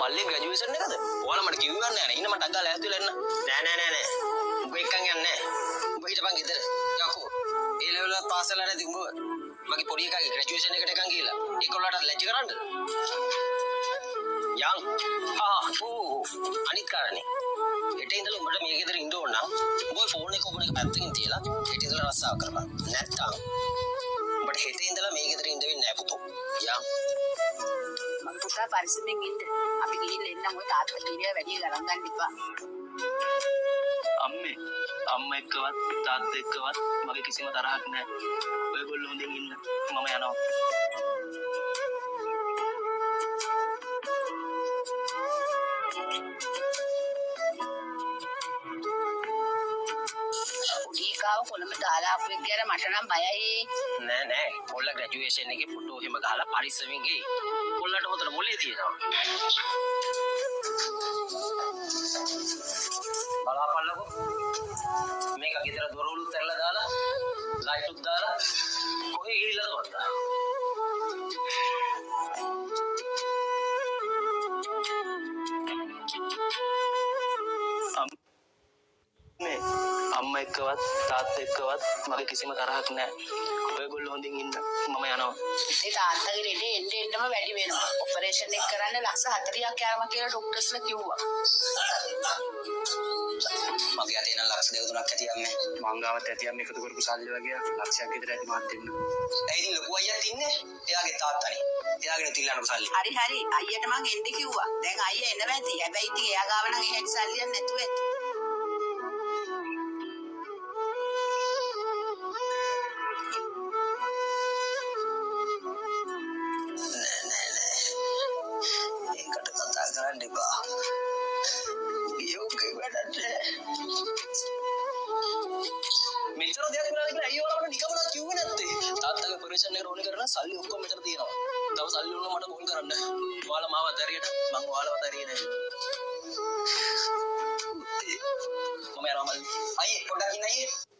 මල්ලේ ග්‍රැජුවේෂන් එකද? ඔයාලා මට කිව්වක් නෑ නේ. ඉන්න මට අග්ගා ලෑස්ති වෙලා එන්න. නෑ නෑ නෑ නෑ. උඹ එක්කන් යන්නේ නෑ. උඹ හිටපන් ගෙදර. යකෝ. ඒ ලෙවල් එකත් පාස් වෙලා නැති උඹ මගේ පොඩි එකාගේ ග්‍රැජුවේෂන් එකට එකන් ගිහලා ඒගොල්ලන්ට ලැජ්ජ කරන්නද? යන්. ආ ඌ අනිත් කාරණේ. හෙට ඉඳලා උඹට මේ ගෙදර ඉන්න ඕන නම් උඹ ඔය ෆෝන් එක ඔබන එක පැත්තකින් තියලා හෙට ඉඳලා රස්සාව කරපන්. නැත්තම් උඹට හෙට ඉඳලා මේ ගෙදර ඉන්න වෙන්නේ නෑ පුතෝ. යන්. මගේ පුතා පරිස්සමෙන් ඉන්න. අපි ගිහිල්ලා එන්නම් ඔය තාත්තා කීරියා වැඩි ගණන් ගන්න එපා. අම්මේ අම්මා එක්කවත් තාත්තා එක්කවත් මගේ කිසිම තරහක් නෑ. ඔයගොල්ලෝ හොඳින් ඉන්න. මම යනවා. පොඩි එකාව කොළඹ දාලා ආපු එක ගැන මට නම් බයයි. නෑ නෑ කොල්ලා ග්‍රැජුවේෂන් එකේ ෆොටෝ එහෙම ගහලා පරිස්සමින් ගියේ. කොල්ලට හොඳට මොලේ තියෙනවා. බලාපල්ලකෝ. මේක ගෙදර දොරවලුත් ඇරලා දාලා ලයිටුත් දාලා කොහේ ගිහිල්ලාද වන්දා. අම්මේ අම්මා එක්කවත් තාත්තා එක්කවත් මගේ කිසිම තරහක් නෑ. ඔයගොල්ලෝ හොඳින් ඉන්න. මම යනවා. ඒ තාත්තගේ ලෙඩේ එන්න එන්නම වැඩි වෙනවා. ඔපරේෂන් එක කරන්න ලක්ෂ 40ක් යනවා කියලා ඩොක්ටර්ස්ලා කිව්වා. මගේ අතේ නම් ලක්ෂ දෙක තුනක් ඇති අම්මේ. මං ගාවත් ඇති අම්මේ එකතු කරපු සල්ලි වගේ ලක්ෂයක් විතර ඇති මාත් දෙන්න. ඇයි ඉතින් ලොකු අයියාත් ඉන්නේ? එයාගේ තාත්තනේ. එයාගෙන තිල්ලන්නකො සල්ලි. හරි හරි අයියට මං එන්න කිව්වා. දැන් අයියා එනවා ඇති. හැබැයි ඉතින් එයා ගාව නම් ඒ හැටි සල්ලියක් නැතුව ඇති. නෑ නෑ නෑ. ඒකට කතා කරන්න එපා. යෝගේ වැඩක් නෑ. මෙච්චර දෙයක් වෙලා කියලා ඇයි ඔයාලා මට නිකමනක් කිව්වේ නැත්තේ? තාත්තගේ ඔපරේෂන් එකට ඕනේ කරන සල්ලි ඔක්කොම මෙතන තියෙනවා. තව සල්ලි ඕන මට කෝල් කරන්න. ඔයාලා මාව අතහැරියට මං ඔයාලව අතහැරියේ නෑ. මම යනවා මල්ලි. අයියේ පොඩ්ඩක් ඉන්න අයියේ.